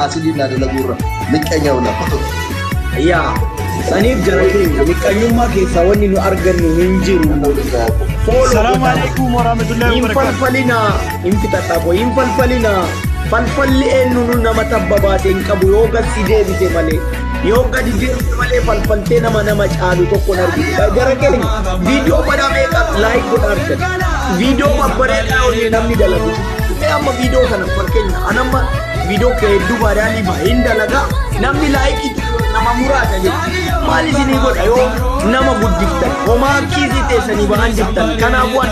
Haasidiin naa dalaguurra miqqeenya wala kutu. Yaa saniif jara keenya miqqanyummaa keessaa wanni nu argannu hin jiru. Follow Salaamu godhaa. alaikum warahmatullahi Hin wabarakatuh. falfalinaa, hin fixadhaa koo, hin falfalinaa. Falfalli eenyu nu nama tabba baate hin qabu yoo gad si deebise malee. Yoo gadi deebise malee falfaltee nama nama caalu tokko hin argitu. Jara keenya viidiyoo badaa meeqa like godha argan. Viidiyoo babbareedaa hojii namni dalagu. Mee amma viidiyoo kana fakkeenya an amma viidiyoo kee hedduu baadaalii ba'a hin dalagaa namni laayikii nama muraasa jechuudha. Maal isinii godha yoo nama guddiftan homaa kiisii teessanii ba'an jirtan kanaafuu an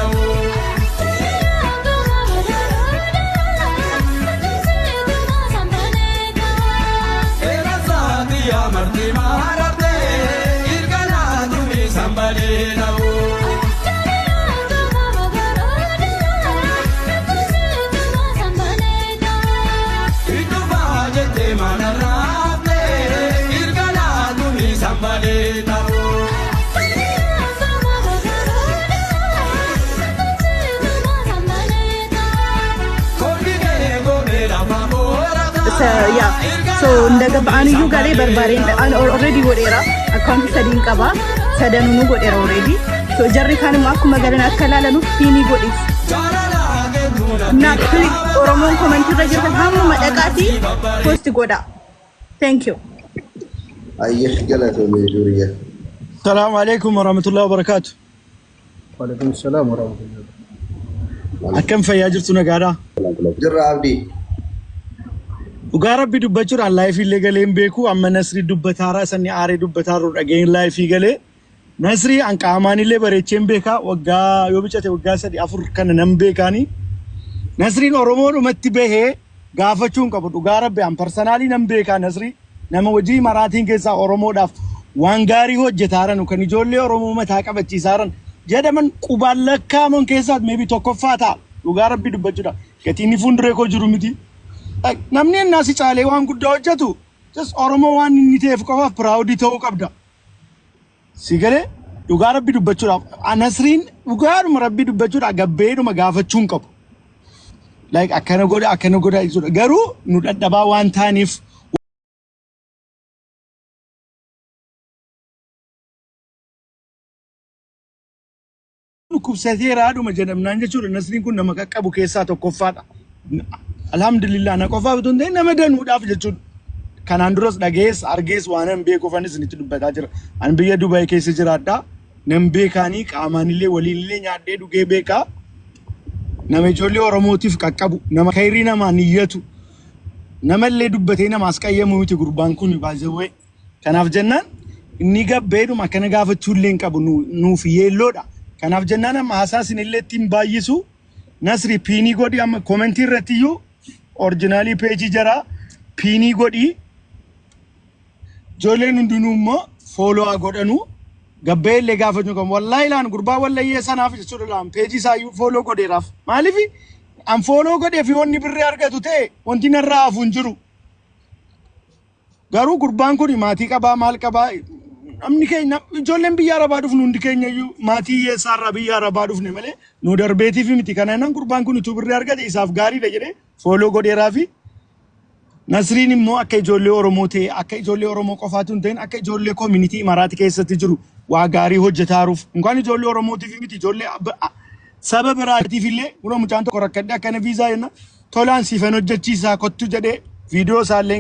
Yeah, so እንደገባ አንዩ galee barbaadeen already godheera. Akkaawuntii sadiin qaba, sadanuu godheera already. So jarri kaan immoo akkuma galan akka ilaalanuuf pin godhiif. Na please, Oromoon komantii irra jirtan hammuma dhaqaatii post godha. Thank you. Ayyee, galatoomee Juuriyaa. Salaamu alaikum warahmatullahi wabarakatuh. Waalaikum salaam warahmatullahi. Akkam fayyaa jirtu, nagaadhaa? Jirra, Abdii. Dhugaa Rabbi dubbachuudhaan live illee galee hin beeku. Amma Nasrii dubbataaraa sanni aaree dubbataaru dhageen live galee. Nasrii an qaamaan illee bareechee hin beekaa, waggaa yoo bicate waggaa 3 4 kana nan beekaani. Nasriin Oromoodhumatti bahee gaafachuu hin qabu. Dhugaa Rabbi an personally nan beekaa. Nasrii nama hojii maraatiin keessaa Oromoodhaaf waan gaarii hojjetaaran, kan ijoollee Oromoo mataa qabachiisaaran jedhaman qubaan lakkaaman keessaa maybe tokkoffaa ta'a. Dhugaa Rabbi dubbachuudha. Gatiin inni fuulduree koo jiru miti. Namni ennaa si caalee waan guddaa hojjetu, just Oromoo waan inni ta'eef qofaaf proud ta'uu qabda. Si galee? Dhugaa Rabbi dubbachuudhaaf Nasriin dhugaadhuma Rabbi dubbachuudhaaf gabbeedhuma gaafachuu hin qabu. Like akkana godha, akkana godha jechuudha. Garuu nu dadhabaa waan ta'aniif dhukkubsateeraadhuma jedhamnaan jechuudha. Nasriin kun nama qaqqabu keessaa tokkoffaadha. Alhamdulillah, na qofaaf otoo hin ta'in nama danuudhaaf jechuudha. Kanaan duras dhagees argees waan hin beekuufanis isinitti dubbataa jira. Ani biyya Dubaay keessa jiraadha. Nan beekaanii, qaamaanillee waliinillee nyaadhee dhugee beekaa. Nama ijoollee Oromootiif qaqqabu, nama khayrii namaan iyyatu, namallee dubbatee namaas qayyamu miti gurbaan kun baay'ee. Kanaaf jennaan inni gabbeedhuma akkana gaafachuu illee hin qabu, nuuf yeelloodha. Kanaaf jennaan amma haasaa isinillee ittiin baay'isu. Nasri, pin godhi. Amma comment irratti iyyuu original page jaraa pin godhi. Ijoolleen hundinuu immoo follow haa godhanu. Gabbee illee gaafachuu qabu. Wallaahi laan gurbaa wallayyee sanaaf jechuudha, laan page isaayyuu follow godheeraaf. Maaliif an follow godheef yoo inni birrii argatu ta'e wanti narraa hafu hin jiru. Garuu gurbaan kun maatii qabaa, maal qabaa? Namni keenya ijoolleen biyya arabaa dhufnu hundi keenya iyyuu maatii hiyyeessaarraa biyya arabaa dhufne malee nu darbeetiif miti. Kana nan gurbaan kun utuu birrii argate isaaf gaariidha jedhee follow godheeraa fi Nasriin immoo akka ijoollee Oromoo ta'e, akka ijoollee Oromoo qofaatu hin ta'in, akka ijoollee community Imaraati keessatti jiru waa gaarii hojjetaaruuf, inkaan ijoollee Oromootiif miti, ijoollee saba biraatiif illee, kunoo mucaan tokko rakkadhe akkana viizaa jenna, tolaan siifan hojjechiisaa kottu jedhee viidiyoo isaallee.